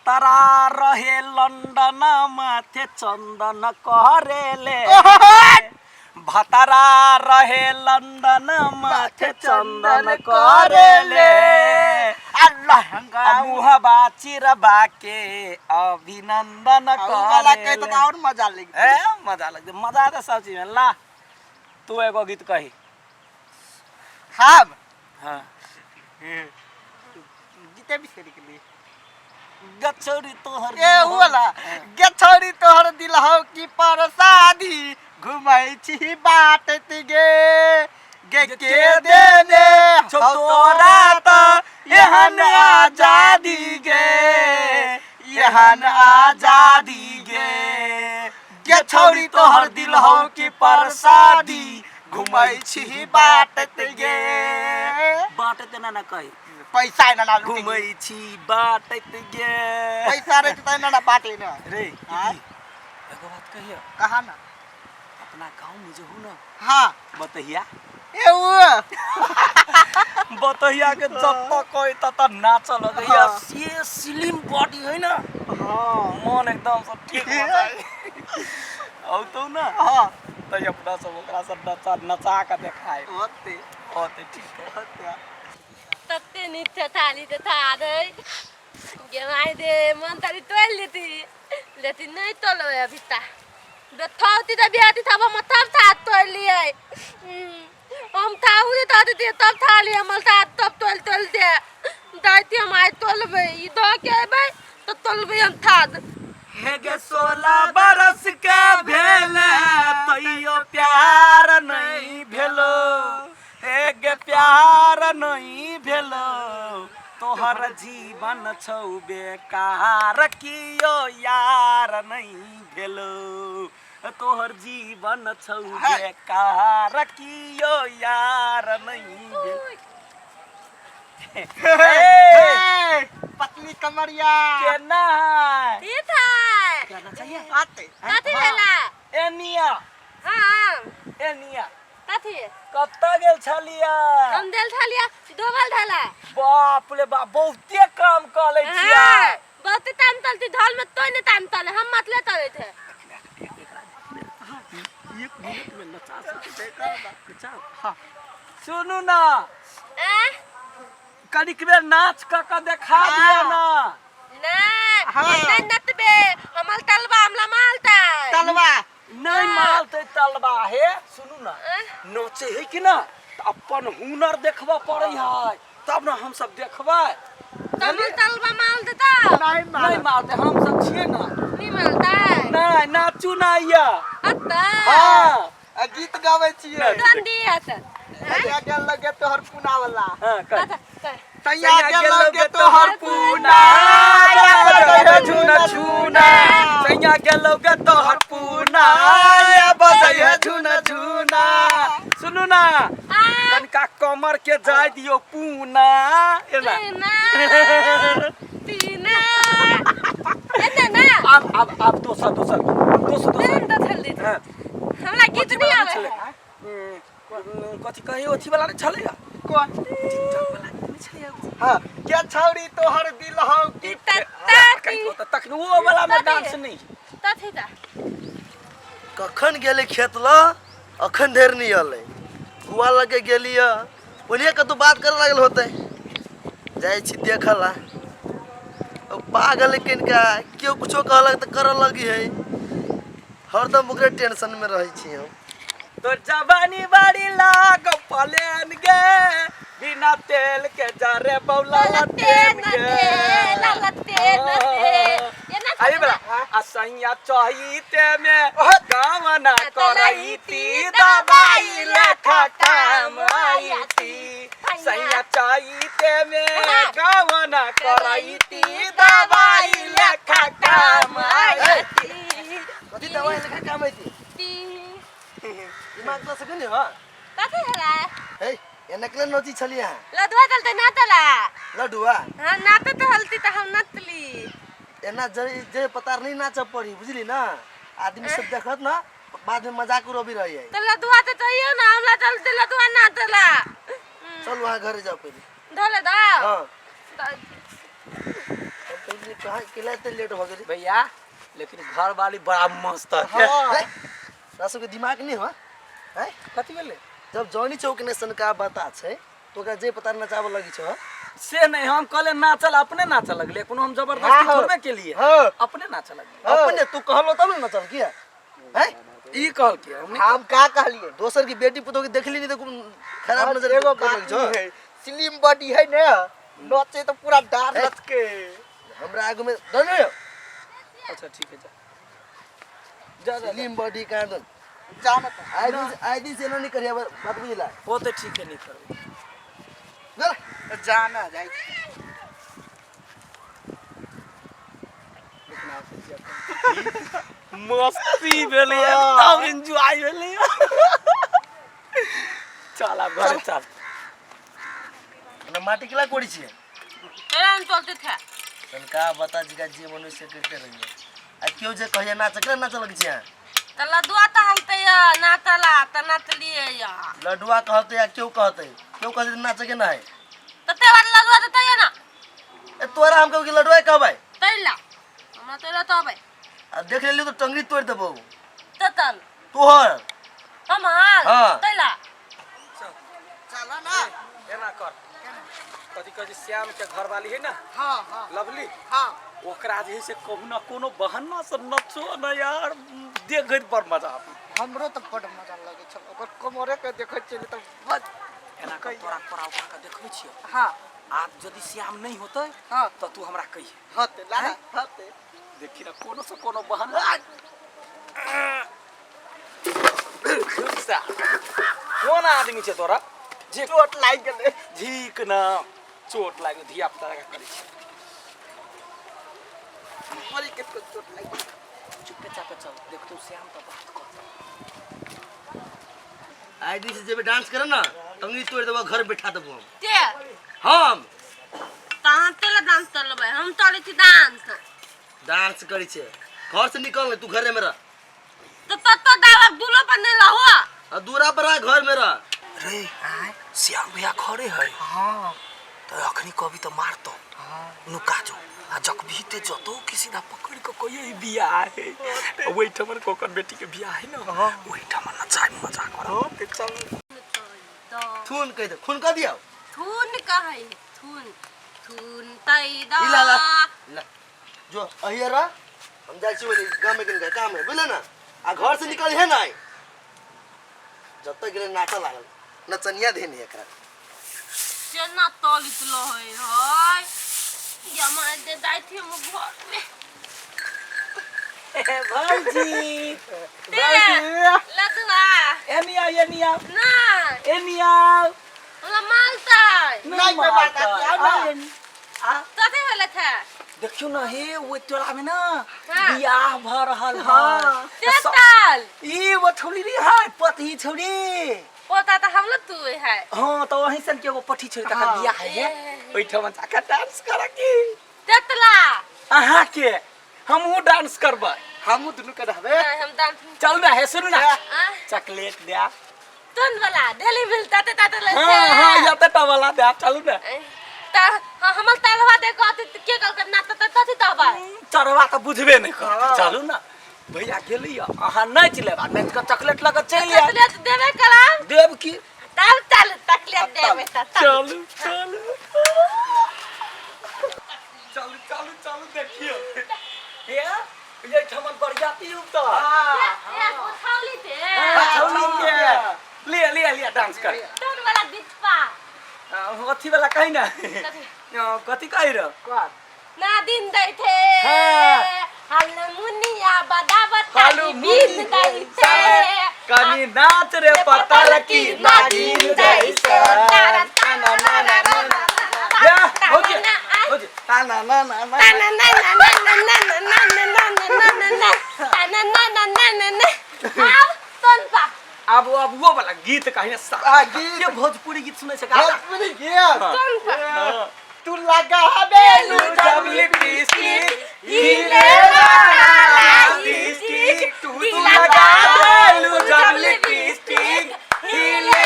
भतरा रहे लंदन माथे चंदन करेले भतरा रहे लंदन माथे चंदन करेले अल्लाह आ मुहबा चिरबा के अभिनंदन वाला कहे करेले तो और मजा लग ए मजा लगते मजा आता सब चीज में ला तू एगो गीत कही हम हाँ गीते बिसरि गेली गछौरी तोहर ए उ वाला गेछौरी तोहर दिल हौ कि परसादी घुमै छी बाटैत गे गे के देने छौ हौ तोरा त एहन आजादी गे एहन आजादी गे गे छौरी तोहर दिल हौ कि परसादी घुमै छी बाटैत गे बाटैत ना ना कही पैसा एना ना लुटे घुमै छी बाटैत गे पैसा रहै त एना ना बाटे ना रे हाँ? दीदी, एगो बात कहियो कहा ना अपना गाँव में जो हूँ ना हाँ बतहिया ए उ बतहिया के जब तक कोई तत नाच लगैया हाँ। से स्लिम बॉडी है ना हाँ मन एकदम सब ठीक हो जाए औ तो ना हाँ तो अपना सब ओकरा सब नचा नचा के देखाए ओते होते ठीक है ओते तते नीक छ थाली त थाहा दै गे माइ दे मन तारी तोलि लेती लेती नहि तोलबै अभी ता थौती त बियाती थब हम तब था तोलि लियै हम थाहू दे तब दे तब था लियै हमर था तब तोलि तोलि दे दाइती हम आइ तोलबै ई दऽ के अयबै तऽ तोलबै हम थाद हे गे 16 बरस के भेल तैयो प्यार नहीं भेलो हे गे प्यार नहीं भेलो तोहर जीवन छौ बेकार कियो यार नहीं भेलो तोहर जीवन छौ बेकार कियो यार नहीं भेलो हे, पतली कमरिया केना है ठीक है आते कथी भेला एनिया हाँ एनिया कथी कतऽ गेल छलियै हम देल छलियै डोबल ढला बाप रे बाप बहुते काम कऽ लै छियै हाँ बहुते ताम तलती ढल में तो नहीं ताम तले हम मतले तले थे एक मिनट में नचा सकै छै नचाउ सुनू ना ए कनिक बेर नाच कऽ कऽ देखा दिअ ना नहीं हाँ। नहीं नतबे हमल तलबा हमला मालता तलवा नहि मालतै तलबा हे सुनू ना नाचे है कि ना तऽ अपन हुनर देखबऽ पड़ै है तब ने हमसब देखबै तमल तलबा माल देता नहीं नहि मालतै हमसब छियै ना नहीं मालता नहि नाचू ना या अत्ता हँ आ गीत गाबै छियै दंडी हत सैया गेल लगे तोहर पुना वाला हँ कह सैया गेल लगे तोहर पूना झूना झूना सैया गेलो गे तोहर पूना बजै झूना झूना सुनू ना कनिका कमर के जाय दियौ पूना एना तीना तीना एना ना आब आब आब दोसर दोसर दोसर दोसर तीन तो छल दी हाँ हमरा गीत नहीं आवे छलै है कथी कहै अथी वाला नहि छलै कोन टिकटॉक वाला नहि छलै हाँ के छौरी तोहर दिल हौ की ती तखन ओ वाला में डांस नहि तथी ता कखन गेलै खेत लऽ अखन धरि नहि एलै गुआ लगे गेलियै ओन्हिए कतहु बात करऽ लागल होतै जाइ छी देखऽ ला ओ पागल है कनिका केओ कुछो कहलक तऽ करऽ लगी है हरदम ओकरे टेंशनमे रहै छी हम तो जवानी बाड़ी लाग पलेन गे बिना तेल के जरे बौला लतेन गे अरे बला आ सैया चहिते में गावना करैती दबाई लेखा काम आईती सैया चहिते में गावना करैती दबाई लेखा काम आईती कथी दबाई लेखा काम आईती दिमाग तऽ सके ने हँ कथी भेलै हे एना केना नची छलियै अहाँ लदुआ चलते नाचला लडुआ हाँ नाते तो हलती तो हम नचली एना जे जे पता नहीं नाचऽ पड़ी बुझली ना आदमी सब देखत ना बाद में मजाक उड़बी रही है तो लदुआ तो चाहिए ना हमरा चलते लदुआ नाचला चल वहाँ घरे जाओ पहले धोले दो हाँ कहलियै कहाँ केला एते लेट भऽ गेलै। भैया लेकिन घर वाली बड़ा मस्त है। हैं? तोरा सबके दिमाग नहि हो हैं? कथी भेलै? जब जॉनी चौक ने सनका बता छै तो ओकरा जे पता नचाबऽ लगै छौ। से नहीं, हम कहले नाचल अपने नाचऽ लगले, कोनो हम जबरदस्ती हाँ, थोड़बे केलिए। हाँ। अपने नाचऽ लगले। अपने तू कहलो तब ने नचल किया हैं? ई कहल के हम नहीं। हम का कहलिए? दोसर की बेटी पुतोह के देखली नहीं तो खराब नजर एगो करे बात लगै छौ। ई है, स्लिम बॉडी है ने, नचे तो पूरा डार ए। नच के। हमरा आगू में डर नहीं हो। अच्छा ठीक है, जा जा जा। स्लिम बॉडी कहाँ दन जाना तो आइ दिन आइ दिन से एना नहीं करिया, बात बुझला? वो तो ठीक है, नहीं करबै। चल। जाना जाए। मस्ती भेलै, एकदम एंजॉय भेलै। चल आब घरे चल। हमरा माटी केला कोड़ी छियै? एना नहीं चलते थे। तनका बता जिका जे मनुष्य करते रहिए आ केओ जे कहिया नाच केला नाच लगै छै अहाँ? त लदुआ त हलते या नाचला त नाचलिए या। लडुआ कहते या केओ कहते, केओ कहते तऽ नाचे के नहीं। त ते बार लदुआ त तैया ना। ए तोरा हम कहू कि लडुआ कहबै? तैला हमरा तैला त अबै। आ देख लेलियौ तऽ टंगरी तोड़ि देबौ। त तल तोहर हमार। हाँ। तैला चला ना। एना कर, कथी कहै छै, श्याम के घरवाली है ना? हाँ हाँ। लवली। हाँ। ओकरा जे है से कहू ना कोनो बहाना से नचो ना यार, देखैत बड़ मजा आबै। हमरो तो बड़ मजा लगे छल, ओकर कमरे के देखै छियै तऽ बस। एना कर, तोरा कोरा उठा के देखबै छियौ। हाँ। आब यदि श्याम नहीं होतै हाँ। तऽ तू हमरा कहिहे। होते लाला होते। देखी ना कोनो से कोनो बहाना। कोन आदमी छै तोरा जे चोट लागि गेलै? झीक ना चोट लागल, धिया पुता जकाँ करै छै। बड़ी के चोट लागि गेलै। चुपे चापे चल, देखतौ श्याम तऽ बात करतौ। आइ दिन से जेबे डांस करे ना टंगरी तोड़ि देबौ, घर बैठा देबौ हम। ते हम तहाँ तेला डांस चलबै, हम चलै छी डांस। डांस करै छै घर से निकल नहीं, तू घरे में रह। तो तत्तो दावा दुलो पर नहीं रहो। आ दूरा पर रह, घर में रह। रे श्याम भैया घरे है? हाँ। तऽ अखनी कभी तऽ मारतौ। हाँ। नुका जो आ जखबी ते जतौ कि सीधा पकड़ के कहियो ई बियाह है, ओहिठामन कोकर बेटी के बियाह है ना, ओहिठामन नचाय मजा करब। होते चल। थून कहि दे, खून कह दियौ। थून कहै थून थून तै दा। ई ला ला ला जो अहिए रह, हम जाइ छी ओने गाँव में कनिका काम है, बुझले ना? आ घर से निकल है ना, जतऽ गेलै नाचऽ लागल, नचनिया धेने एकरा। केना तलित लहै है जमा दे जाइ छी हम घर में। भौजी। ते लदुआ। एनी आओ, एनी आओ। ना। एनी आओ। हमरा मालतै। नहीं, कोई बात नहीं, आओ ना। आ। कथी भेलै थे? देखियौ ना हे, ओहि टोला में ना हाँ। बियाह भऽ रहल है। हाँ। ते ताल ई वो छौड़ी रे है, पति छौड़ी। पोता तऽ हमलो तू है। हाँ तऽ वही सन के एगो पठी छौड़ी तकर हाँ। बियाह है, ओहिठाम जाके डांस करऽ की? तेतला अहाँ के हमहूँ डांस करबै। हमहूँ दुनू के रहबै। नहीं, हम डांस नहीं। चल ना हे, सुनू ना। आ? चॉकलेट दे। तोन वाला डेली मिलता ते ताते ले। हाँ हाँ, या ते वाला दे, चलू ना। त हमर तालवा देखो त के कल के ना त तथी तबा। चढ़वा तऽ बुझबे नहि करत। हाँ। चलू ना भैया, गेली अहाँ नाचि लेब आ नाचि कऽ चॉकलेट लऽ कऽ चलि आयब। चॉकलेट देबे करा? देब की। तब चल, चॉकलेट देबे त चल। चलू चलू चलू चलू चलू, देखियौ हे, ये ठमन बरियाती उतर। ए उठावली ते। छौली के लिया लिया लिया, डांस कर। तोन वाला दीपा। अथी वाला कही ना। कथी? कथी कही रह? कौन? ना दिन दै थे। हाँ। हल मुनिया बदावत हालू बीन दै थे। कनी नाच रे पता की नागिन जैसे। ना ना ना ना ना या हो गया, हो गया। ना ना ना ना ना। ना ना ना ना ना ना ना ना ना ना ना ना ना ना ना ना ना ना ना। अब तोन पा। अब वो वाला गीत कहीं ना। आ, गीत। ये भोजपुरी गीत सुनै छै का? भोजपुरी गीत। तोन पा। तू लगा बेलू जब लिपस्टिक हिले लिपस्टिक, तू लगा देलू जब लिपस्टिक हिले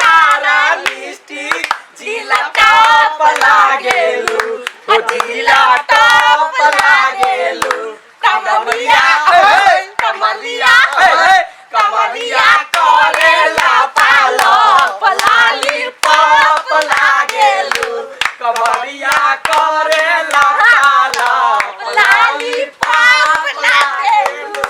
सारा लिपस्टिक, जिला टॉप लागेलू, ओ जिला टॉप। कमरिया करेला पालप पलाली पाप लागेलू कमरिया करेला पालप लाली पाप लागेलू।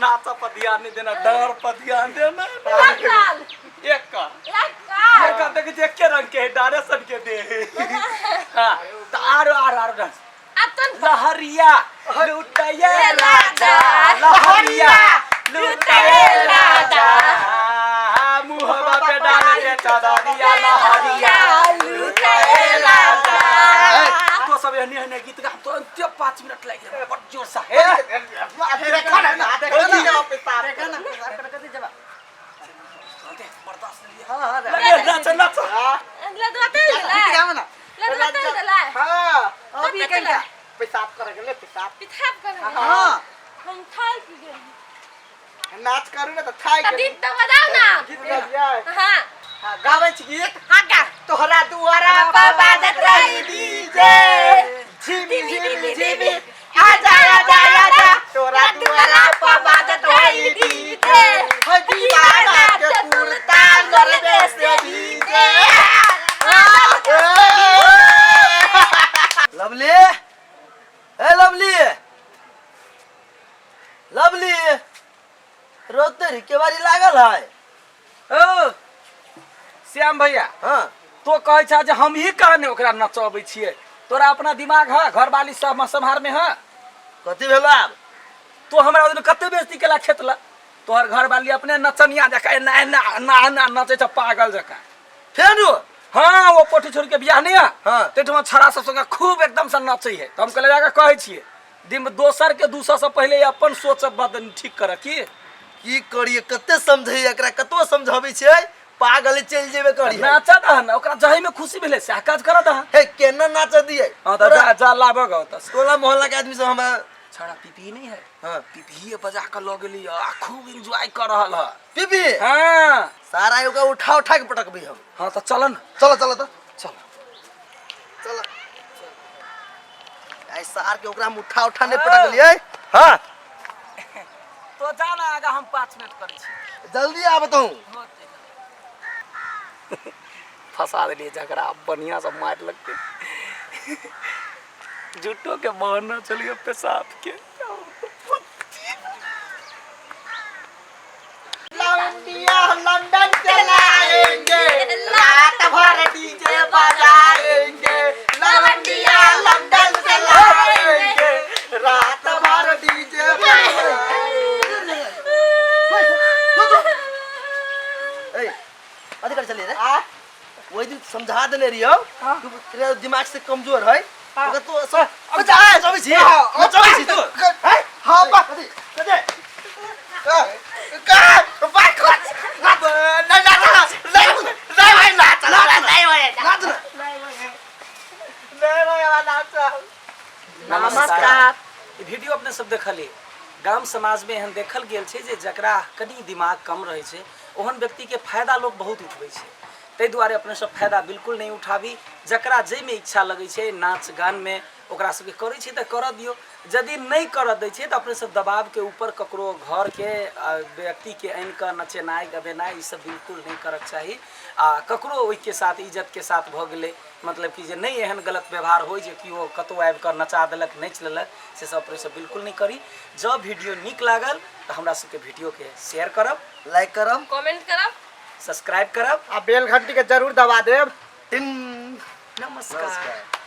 नाच पर ध्यान नहीं देना, डर पर ध्यान देना। लाल एक का लाल एक का देख जे के रंग के है, डारे सन के दे। हां त आरो आरो आरो डांस। अपन लहरिया लुटये राजा, लहरिया लुटये राजा, मुहवा पे डाल के चदरिया लहरिया लुटये राजा। तो सब एहने एहने गीत गा तो अंत्य 5 मिनट लागि गेल बड़ जोर से। हे देखा ना, देखा ना, देखा ना, कथी जबा? चलते बर्दाश्त नहीं। हाँ, हाँ, लगे नाच नाच। लदवा तेल गीत गाओ ना। लदवा तेल दला। हाँ, अभी कब कहीं चला? पेशाब करे गेले, पेशाब। पिथाप कर। हाँ, हम थाल पी गए। नाच करू ना तो थाई त गीत तो बजाओ ना। गीत गाबियै। हाँ। हाँ, गाबै छी गीत। हाँ गा। तोहरा दुआरा पर बाजत रही डीजे, झिमी झिमी झिमी, आजा आजा आजा, तोरा दुआरा पर बाजत रही डीजे, हो दीवाना के कुर्ता गरबे से भीजे। लवली, ए लवली, लवली, रोते केवारी लागल है। ओ श्याम भैया। हाँ। तो कहै छ जे हम ही कहने ओकरा नचबै छियै, तोरा अपना दिमाग है, घरवाली सब सम्हार में है। कथी भेलो आब? तो हमरा ओहि दिन कते बेइज्जती केला खेत ला, तोहर घरवाली अपने नचनिया जकाँ एना एना एना एना नचै छ पागल जकाँ। फेरू? हाँ, वो पोठी छोड़ के बियाह नहीं है। हाँ। ताहिठमा छड़ा सब संगे खूब एकदम से नचै है। तऽ हम कहले जाके कहै छियै दिन में दोसर के दूसर से पहले अपन सोच बदन ठीक कर की। की करिए, कते समझैए एकरा, कतबो समझाबै छियै पागल चलि जेबे करिए। नाचा दह ने, ओकरा जही में खुशी भेलै सएह काज कर दह। हे केना नाच दियै? हाँ तऽ जा जा लाबऽ गऽ ओतऽ से। टोला मोहल्ला के आदमी सब हमरा छड़ा पीपी नहीं है। हाँ। पीपीए बजा के लऽ गेली आ खूब एंजॉय कर रहल है। पीपी? हाँ। सारा ओकरा उठा उठा के पटकबै हम। हाँ तऽ चल न। चलो चलो तऽ चल चल। आइ सार के ओकरा हम उठा उठा नहि पटकलियै। हाँ तो जा ना आगा, हम 5 मिनट करै छी। जल्दी आब तू। फंसा देलियै झगड़ा, बढ़िया से मारि लगतै। झूठो के बहाना चलिए पेशाब के। लौंडिया लंदन से लाएंगे, रात भर डीजे बजाएंगे, लौंडिया लंदन से लाएंगे, रात भर डीजे बजाएंगे। ए कथी करै छलियै रे? आ? ओहि दिन समझा देने रहियौ, तू तेरा दिमाग से कमजोर है। ओकरा तो सब नचबै छी, नचबै छी तू। हैं? हाँ, बा कथी कथी? का का बा खच नहीं ना ना नहीं नहीं भाई, नाच ना नहीं भाई, नाच ना। नहीं भाई, नाच। नमस्कार। ई वीडियो अपने सब देखलियै। गाम समाज में एहन देखल गेल छै जे जकरा कनि दिमाग कम रहै छै ओहन व्यक्तिके फायदा लोक बहुत उठबै छै। ताहि दुआरे अपने सब फायदा बिल्कुल नहि उठाबी। जकरा जाहिमे इच्छा लगै छै नाच गानमे ओकरा सबके करै छै तऽ करऽ दियौ, यदि नहि करऽ दै छै तऽ अपने सब दबावके ऊपर ककरो घरके व्यक्तिके आनि कऽ नचेनाइ गबेनाइ ई सब बिल्कुल नहि करऽके चाही। आ ककरो ओहिके साथ इज्जतके साथ भऽ गेलै, मतलब कि जे नहि एहन गलत व्यवहार होइ जे केओ कतहु आबि कऽ नचा देलक नाचि लेलक, से सब अपने सब बिल्कुल नहि करी। जँ वीडियो नीक लागल तऽ हमरा सबके वीडियोके शेयर करब, लाइक करब, कमेंट करब, सब्सक्राइब करब आ बेल घंटी के जरूर दबा देब। टिन। नमस्कार।